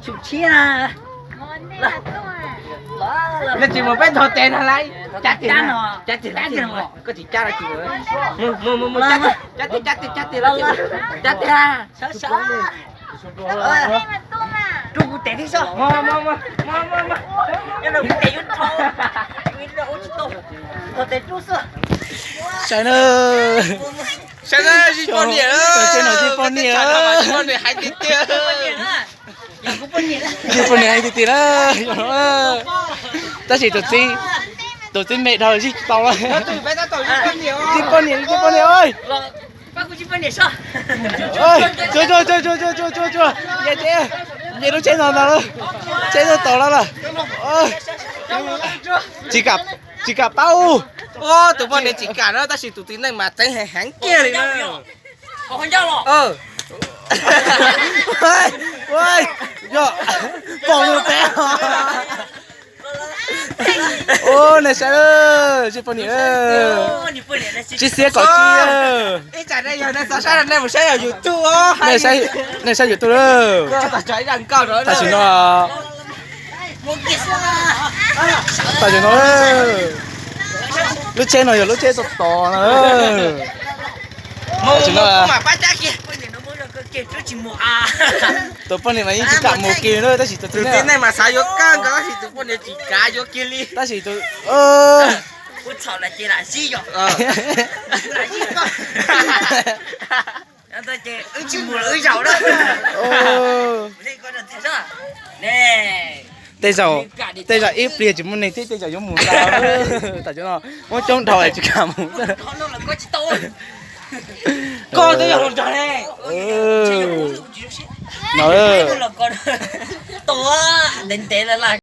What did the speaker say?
Tsum tshiab na. Nej tsis mus peb nthos tes no lawm. Cab tes, cab tes, cab tes, koj tsis cab los tsis mus. Mus mus mus, cab tes cab tes cab tes, cab tes. Rub kuv tes thiab sob. Kuv tes yuav dhau. Nthos tes rub xwb. Saib na. Saib na, tsis poj niam, tsis poj niam, tsis poj niam hais tiag tiag. Tsis poj niam hais tiag tiag na. Tab sis tus txiv, tus txiv me dhau zij tsis tau lawm. Tsis poj niam, tsis poj niam. Tsuag tsuag tsuag tsuag tsuag tsuag, nce lub tsheb no ntag lawm, tsheb no tau lawm lawm. Tsis kam, tsis kam pab ub. Tus poj niam tsis kam na, tab sis tus txiv neej mas txeev heev heev kiag li na. Yog, pom tus teb. Ua nej saib, tsis poj niam, tsis xiab kom tsis. Ib tsam nej yog nej xav saib nej mus saib YouTube, nej saib YouTube lawm. Tam sim no, tam sim no, lub tsheb no yog lub tsheb tod tod na. Tam sim no, tus poj niam mas yeej tsis kam mus kiag li na, tab sis tus txiv neej mas xav yuav kawg nkaus, tab sis tus poj niam tsis kam yuav kiag li. Tab sis tus, wb tsis mus lawm, wb zaum na. Tej zaum, tej zaum ib pliag tsis muaj neeg thiab, tej zaum yuav mus ntau. Tam sim no muab coob dhau es tsis kam mus. Koj twb yog hluas nraug ne. No, ntev ntev lawm.